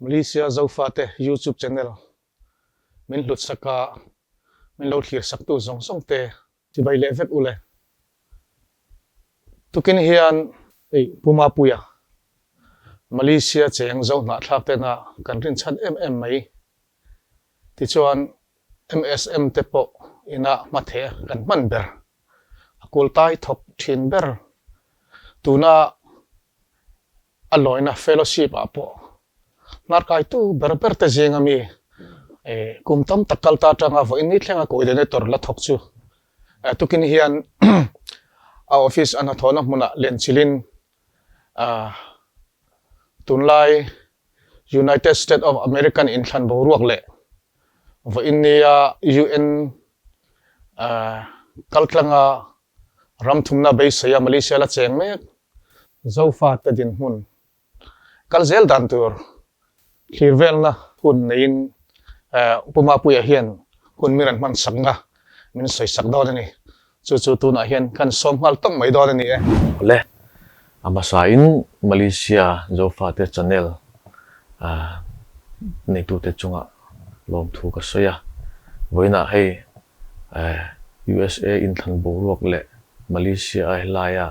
Malaysia Zofate YouTube channel min hlut sak a, min lo thlir sak tu zawng zawng te chibai leh vek ule. Tukin hian hei Pu Mapuia Malaysia cheng zo hnahthlak tena kan rinchhan em em mai tichuan MSM te pawh ina hmatheh kan hman ber a kultai thawk thin ber tuna a lawina fellowship ah pawh hnarkaitu ber ber te zinga mi kum tam tak kal ta atanga vawiin ni thlenga coordinator la thawk chu tukin hian a office a hnathawhna hmunah lenchilhin tunlai United States of American inthlan boruak leh vawiin nia UN kaltlanga ram thumna beiseia Malaysia la cheng mek Zofate dinhmun kal zel dan tur thlir velna hun neiin Pu Mapuia hian hun mi rawn hman sakna min sawi sak dawn a ni. Chu chu tunah hian kan sawm nghal tawp mai dawn a ni e. Awle, a hmasain Malaysia Zofate channel neitute chungah lawmthu ka sawi a. Vawiinah hei USA inthlan boruak leh Malaysia a helaia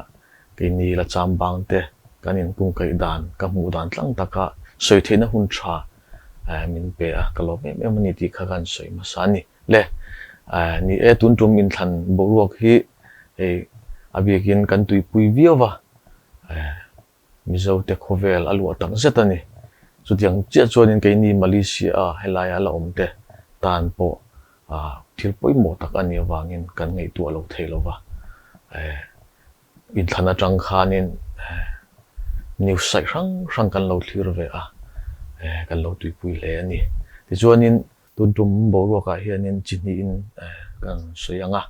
keini la chambang te kan inkungkaih dan ka hmuh dan tlang taka sawi theihna hun tha min pe a, ka lawm em em a ni tih kha ka han sawi hmasa a ni. Le, ni e tun tum inthlan boruak hi hei a biakin kan tuipui viau va, Mizote khawvel a luah tak zet a ni. Chutiang chiah chuanin keini Malaysia-a helaia la awmte tan pawh thil pawimawh tak a nih avangin kan ngaihtuah lo thei lo va. Inthlan atang khanin news site hrang hrang kan lo thlir ve a, kan lo tuipui hle a ni. Tichuanin tun tum boruakah hianin chi hnihin kan sawi ang a.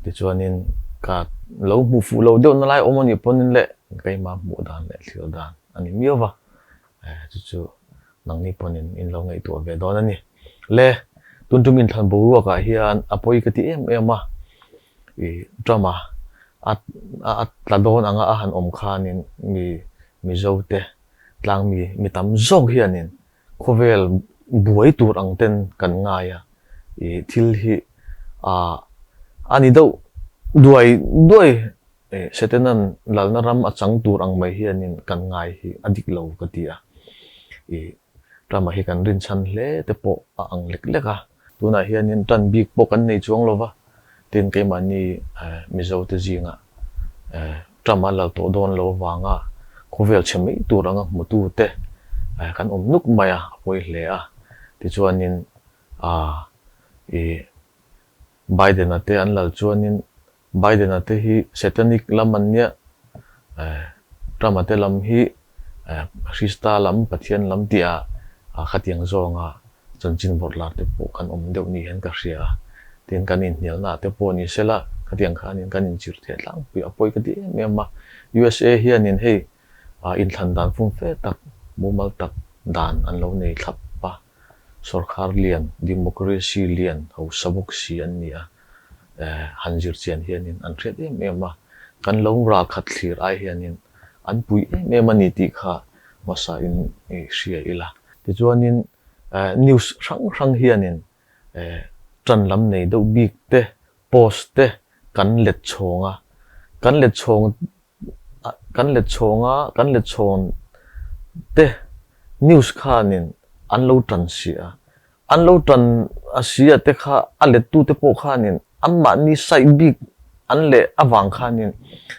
Tichuanin ka lo hmu fuh lo deuh na lai awm a nih pawnin le keimah hmuh dan leh thlir dan a ni miau va, chu chu nangni pawnin in lo ngaihtuah ve dawn a ni. Le, tun tum inthlan boruakah hian a pawi ka ti em em a, i Trump-a a a tla dawn anga a han awm khanin mi Mizote tlangmi mi tam zawk hianin Khawvel buai tur ang ten kan ngai a, i thil hi ah a ni deuh duai duai e Setanan lalna ram a chang tur ang mai hianin kan ngai hi a dik lo ka ti a, i Trump-a hi kan rinchhan hle te pawh a ang lek lek a. Tunah hianin tan bik pawh kan nei chuang lo va, tin keimahni Mizote zingah Trump a lal tawh dawn lo avanga khawvel chhe mai tur anga hmutute kan awm nuk mai a, a pawi hle a. Tichuanin i Biden-a te an lal chuanin Biden-a te hi Satanic lam an nia, Trump-a te lam hi Krista lam, Pathian lam tih ah khatiang zawnga chanchin vawrh lar te pawh kan awm deuh ni hian ka hria a. Tin, kan inhnialna ah te pawh ni sela, khatiang khanin kan inchir theh tlangpui a pawi ka ti em em a. USA hianin hei inthlan dan fumfe tak, mumal tak dan an lo nei thlap a. Sorkar lian, democracy lian hausa bawk si an ni a. han zir chian hianin an hriat em em a, kan lo ralkhat thlir ai hianin an pui em em a ni tih kha hmasa in i hria ila. Tichuanin news hrang hrang hianin tan lam nei deuh bik te, post te kan let chhawng a, kan let chhawng kan let chhawng a, kan let chhawn te news khanin an lo tan si a, An lo tan a si a te kha a lettute pawh khanin anmahni saih bik an leh avang khanin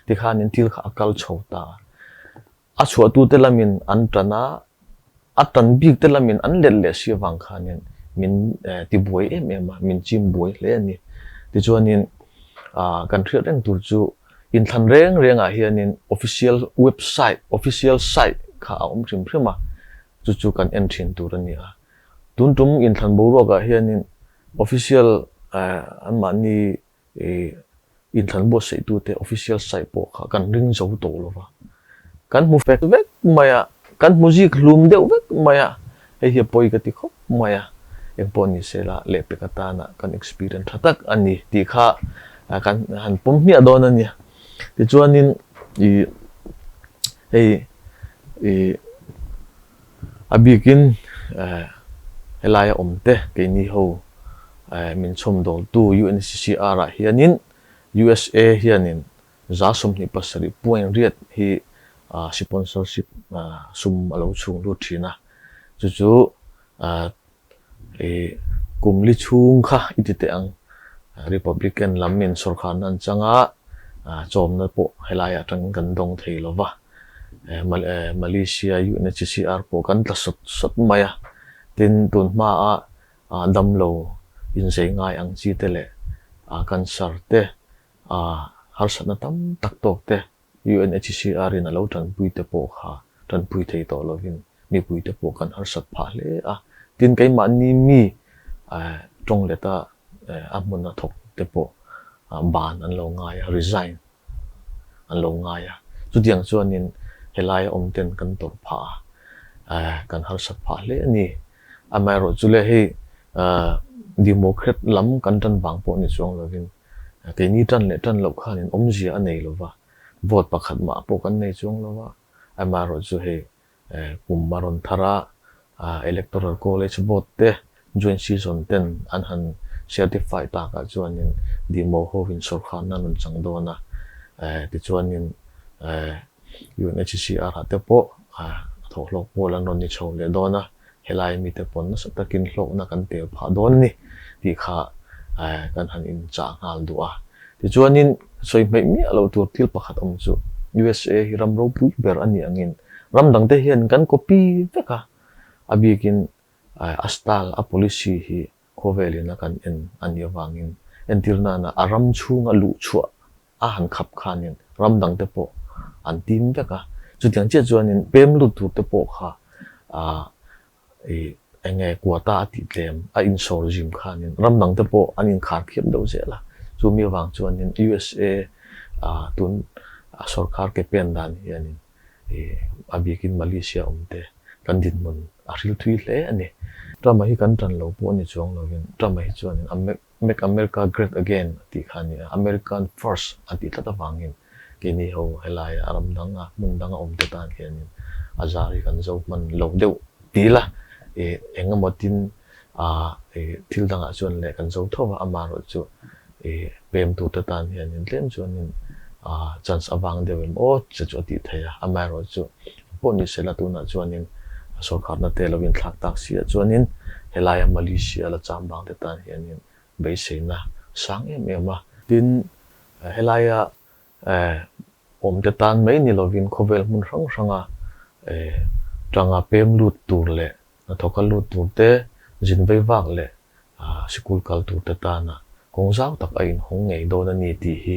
tikhanin thil kha a kal chho ta a. A chhuahtute lamin an tan a, a tan bikte lamin an let leh si avang khanin min tibuai em em a, min chim buai hle a ni. Tichuanin kan hriat reng tur chu inthlan reng rengah hianin official website, official site kha a awm hrim hrim a, chu chu kan en thin tur a ni a. Tun tum inthlan boruakah hianin official anmahni inthlan buatsaihtute official site pawh kha kan ring zo tawh lo va. Kan hmu fek vek mai a, kan hmu zik hlum deuh vek mai a, hei hi a pawi ka ti khawp mai a, engpawh ni sela lehpek atana kan experience tha tak a ni tih kha kan han pawm hmiah dawn a nia. Tichuanin ih hei ih. A bikin helaia awm te keini ho min chhawmdawltu UNHCR ah hianin USA hianin 27 point riat hi sponsorship sum a lo chhung lut thin a, chu chu kum li chhung kha i ti teh ang. Republican lam in sawrkharna an chang a, chawmna pawh helai atangin kan dawng thei lo va. Malaysia UNHCR pawh kan tla sawt sawt mai a, tin tun hmaa damlo inzei ngai ang chi te leh cancer te harsatna tam tak tawk te UNHCR in a lo tanpui te pawh kha tanpui thei tawh lovin mipui te pawh kan harsat phah hle a, tin keimahni mi tawng leta a hmun a thawk te pawh ban an lo ngai a, resign an lo ngai a, chutiang chuanin helaia awm ten kan tawrh phah a, kan harsat phah hle a ni. Amaherawhchu le hei Democrat lam kan tan vang pawh ni chuang lovin keini tan leh tan loh khanin awmzia a nei lova, vote pakhat mah pawh kan nei chuang lova, amaherawhchu hei Kum a rawn thar a, Electoral College vote te joint season ten an han certify takah chuanin Dimo hovin sawrkharna an rawn chang dawn a, tichuanin UNHCR ah te pawh thawhhlawk pawl an rawn ni chho leh dawn a, helai mite pawn nasa takin hlawkna kan tel phah dawn a ni tih kha kan han inchah nghal duh a. Tichuanin, sawi hmeih miah loh tur thil pakhat awm chu USA hi ram ropui ber a nih angin ram dangte hian kan copy vek a, a bikin a style, a policy hi khawvelin a kan en a nih avangin entir nana a ram chhunga luh chhuah a han khap khanin ram dangte pawh an tim vek a. Chutiang chiah chuanin pem lut turte pawh kha I eng nge quota a tih tlem a insawr zim khanin ram dang te pawh an inkhar khiap deuh zel a, chumi avang chuanin USA tun sorkar ke pen dan hianin i a bikin Malaysia awm te kan dinhmun a hril thui hle a ni. Trump-a hi kan tan lo pawh a ni chuang lovin Trump-a hi chuanin Make America Great Again a tih kha a ni a, American First a tih tlat avangin keini ho helaia ram danga hmun danga awm te tan hianin a zar hi kan zo hman lo deuh ti ila ih eng emaw tin ah ih thil dangah chuan leh kan zo tho va, amaherawh chu ih pem tur te tan hianin tlem chuanin ah chance avang deuh em aw che chu a tih theih a, amaherawh chu pawh ni sela tunah chuanin sawrkharna te lo inthlak tak si ah chuanin helaia Malaysia la cham bang te tan hianin beiseina sang em em a. Tin, helaia awm te tan mai ni lovin khawvel hmun hrang hranga tanga pem lut tur leh hnathawka lut tur te, zin vei vak leh sikul kal tur te tana kawng zau tak a inhawng ngei dawn a ni tih hi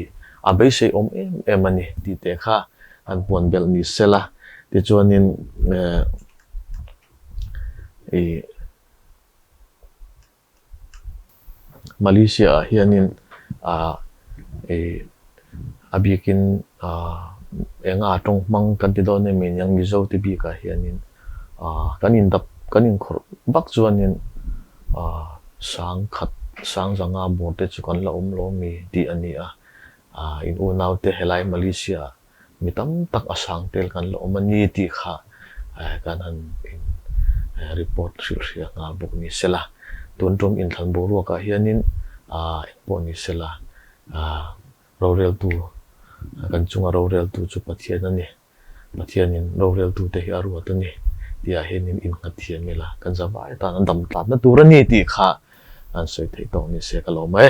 a beisei awm em em a ni. Tih te kha han puan belh ni sela tichuanin ih Malaysia ah hianin ah ih a bikin ah enga tawng hmang kan ti dawn em eng Mizo te bikah hianin ah kan indap kan inkhawrh vak chuanin ah sang khat sang zanga bawr te chu kan la awm lo ami tih a ni a ah in unau te helai Malaysia ah Mi tam tak a sang tel kan la awm a ni tih kha kan han in report hrilh hria nghal bawk ni sela. Tun tum inthlan boruakah hianin eng pawh ni sela roreltu kan chunga roreltu chu Pathian a ni. Pathianin roreltute hi a ruat a ni tihah hianin innghat thiam ila kan zavai atan a dam tlatna tur a ni tih kha an sawi theih tawk ni se ka lawm e.